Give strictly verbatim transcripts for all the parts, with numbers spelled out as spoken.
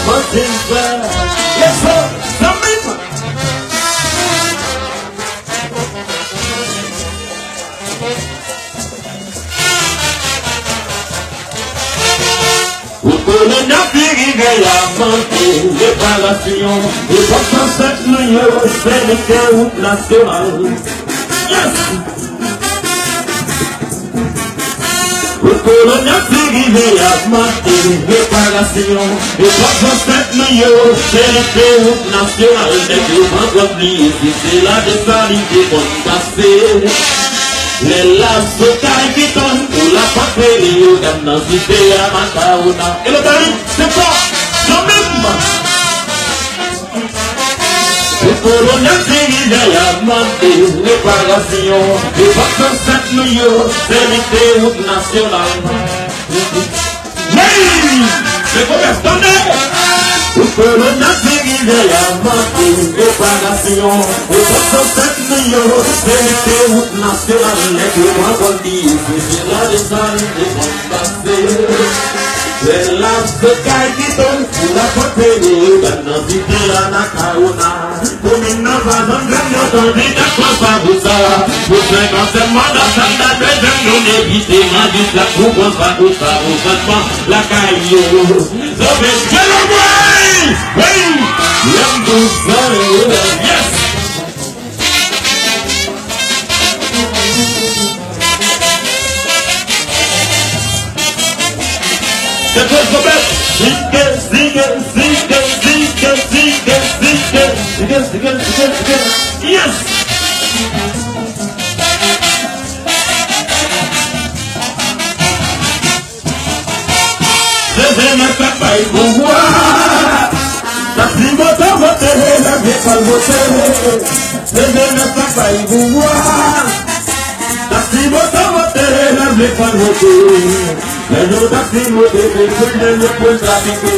Manti m fè. Yes, sir. Zanmi m. Pou kolon n ap fin rive a mande reparasyon. Epòk zansèt nou yo, se li te wout nasyonal. Yes! Pou kolon n ap fin rive a mande reparasyon. Epòk zansèt nou yo, se li te wout nasyonal. Nèg yo pran kòb li, e si se la Desalin te konn pase. Lè l ap sot kay Piton, pou l ap antre Leyogàn nan site a Makawona. E Lotari, se pa, zanmi m. Pou kolon n ap fin rive a mande reparasyon. Epòk zansèt nou yo, se li te wout nasyonal. Wi! Se komès, tande! Pou kolon n ap fin rive a mande reparasyon. Epòk zansèt nou yo, se li te wout nasyonal. Nèg yo pran kòb li, e si se la Desalin te konn pase. Lè l ap sot kay Piton, pou l ap antre Leyogàn nan site a Makawona. Komin nan pa janm jwenn yo, tandikap pran sa pou sa. Pou senkant sèt manda, sa n ta bezwen nou evite majistra pou pran sa pou sa, pou chanjman lakay yo. Zòbè, fè lòbwèy! Wi! Lè m tou sa, yes! Se Claude Gobert. Sige, sige, sige, sige, sige, sige, sige, sige, sige, sige. Yes! Se jenès k ap bay pouvwa. Taksi moto vote, lève kòl vote. Se jenès k ap bay pouvwa. Taksi moto vote, lève kòl vote. Lè yon taksi moute, se pou l jwenn wout pou l trafike.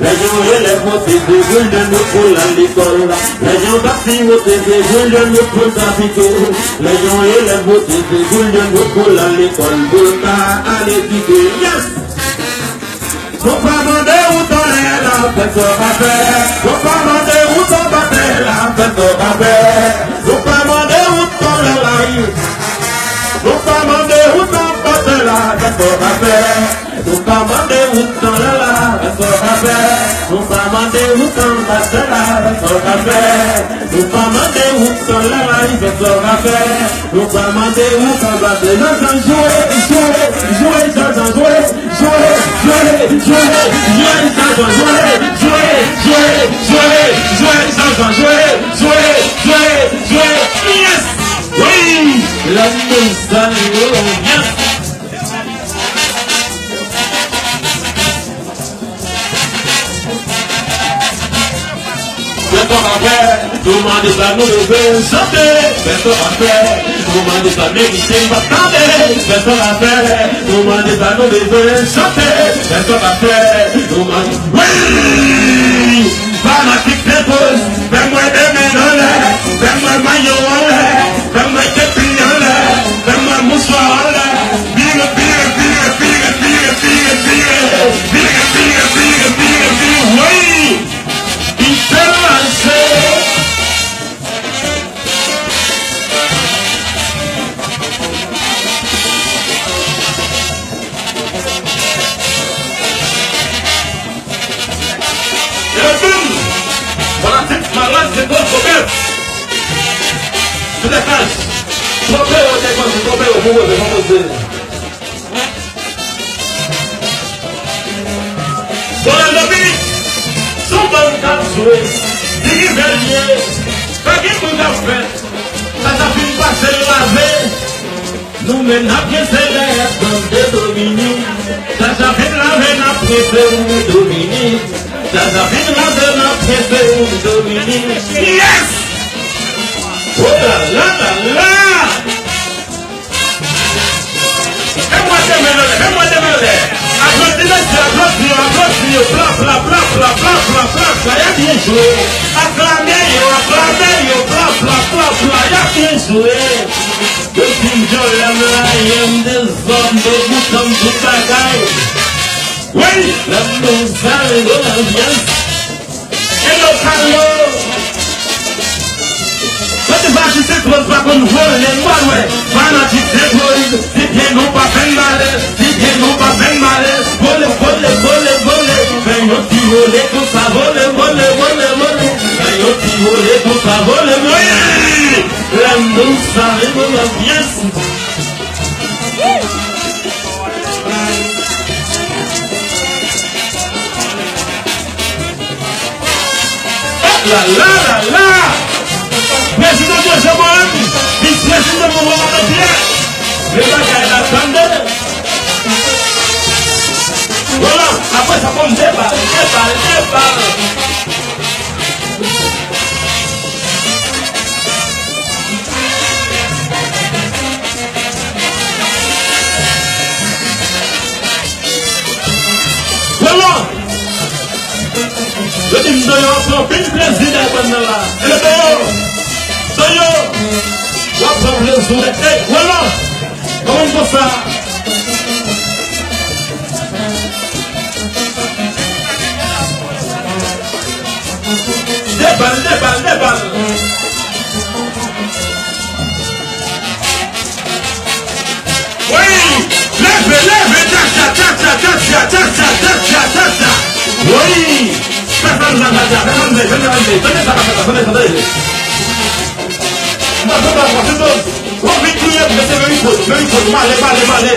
Lè yon elèv moute, se pou l jwenn wout pou l al lekòl. Lè yon taksi moute, se pou l jwenn wout pou l trafike. Lè yon elèv moute, se pou l jwenn wout pou l al lekòl, pou l ka al edike. Yes! Nou pa mande wout anlè la, fè sa w ka fè. Nou pa mande wout anba tè la, fè sa w ka fè. Nou pa mande wout anlè la. Nou pa mande wout anba tè la, fè sa w ka fè. Nou pa mande wout anlè la, fè sa w ka fè. Nou pa mande wout anba tè la, fè sa w ka fè. Nou pa mande wout anlè la, fè sa w ka fè. Nou pa mande wout anba tè la. Zanzan jwe, jwe, jwe, zanzan jwe, jwe, jwe, jwe, jwe, zanzan jwe, jwe, jwe, jwe, jwe, zanzan jwe, jwe, jwe, jwe. Yes! Wi! Lè nou sa yo, yes! Fè sa w ka fè, nou mande sa nou bezwen chante. Fè sa w ka fè, nou mande sa merite m p ap tande. Fè sa w ka fè, nou mande sa nou bezwen chante. Fè sa w ka fè, nou mande. Wi! Fanatik Senpòl, fè m wè de men anlè, fè m wè mayo anlè, fè m wè kepi anlè, fè m wè mouswa anlè. Vire, vire, vire, vire, vire, vire, vire, vire, vire, vire, vire, vire, vire, wi! Kite l mache. Yo di m, fanatik malad se gwo kobèt. Sou dekaj. Twonpe yo, te konn twonpe yo, pou poze, pou poze. Bonè Dominik, se yon bann k ap jwe. Dirije l ye. Pa gen moun k ap fè. Sa, sa fin pase l lave. Nou menm n ap gen selèb, tande Dominik. Jaja vin lave, n ap prese ou Dominik. Jaja vin lave, n ap prese ou Dominik. Yes! Oh la la la la! Fè m wè de men anlè, fè m wè de men anlè. Aplodi mesye, aplodi yo, aplodi yo, pla, pla, pla, y ap byen jwe. Aklame yo, aklame yo, pla, pla, pla, pla, y ap byen jwe. Yo di m vyolè m, rayi m, dezòd, degoutan m, tout bagay. Wi! Lanmou sa revo lanbyans. Hello, Carlo! Kote fanatik Sentwoz pa konn vole, m pral wè. Fanatik Sentwoz, si pye nou pa fè n male, si pye nou pa fè n male. Vole, vole, vole, vole. Fè yon ti vole konsa, vole, vole, vole, vole. Fè yon ti vole konsa, vole, vole. Lanmou sa revo lanbyans. La la la la! Prezidan Moïse Mohamed, vis prezidan Mohamed Pierre, men bagay la tande. Vwala, apre sa konn de bal, de bal, de bal. Vwala! Yo di m Doyo ap pran anpil plezi dèyè bòn nan la. E Doyo! Doyo! W ap pran plezi w dèyè. Ey, vwala! Kòman konsa? De bal, de bal, de bal. Wi! Leve, leve, tcha, tcha, tcha. Wi! Fè sa, tcha, tcha, tcha. Fè sa, tcha, tcha. Tande sa, tande sa, tande sa, tande sa. Mwen, mwen, mwen, mwen, mwen. Wap vin touye m, mesye, Mary Ford, Mary Ford, male, male, male.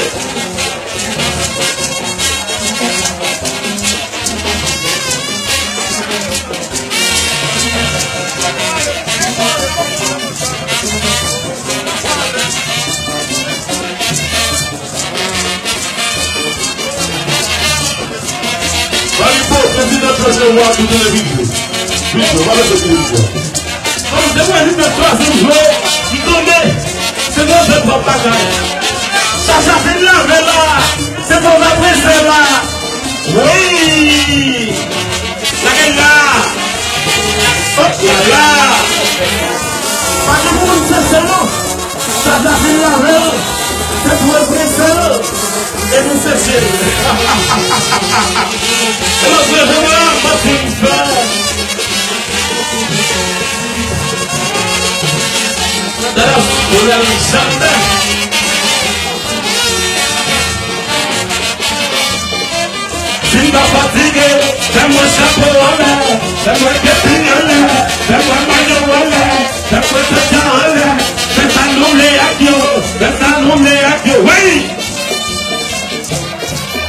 Marico, prezidan Trezor a tou televizyon. Vizyon, pa mete televizyon. Bon, depi li fè twazyèm jou, li tonbe. Se move pwòp bagay. Chacha fin lave la. Se move prese la. Wi. Lage l la. Hop la la. Pa gen pou moun chèche non. Chacha fin lave l. Se pou l prese l. E nou seche l. E nou seche l, mwen fin fè. Dada, ou lè l janbe. Si m pa fatige, fè mwen chapo anlè, fè mwen kepi anlè, fè mwen mayo anlè, fè mwen tata anlè, fè sa nou vle ak yo, fè sa nou vle ak yo. Wi!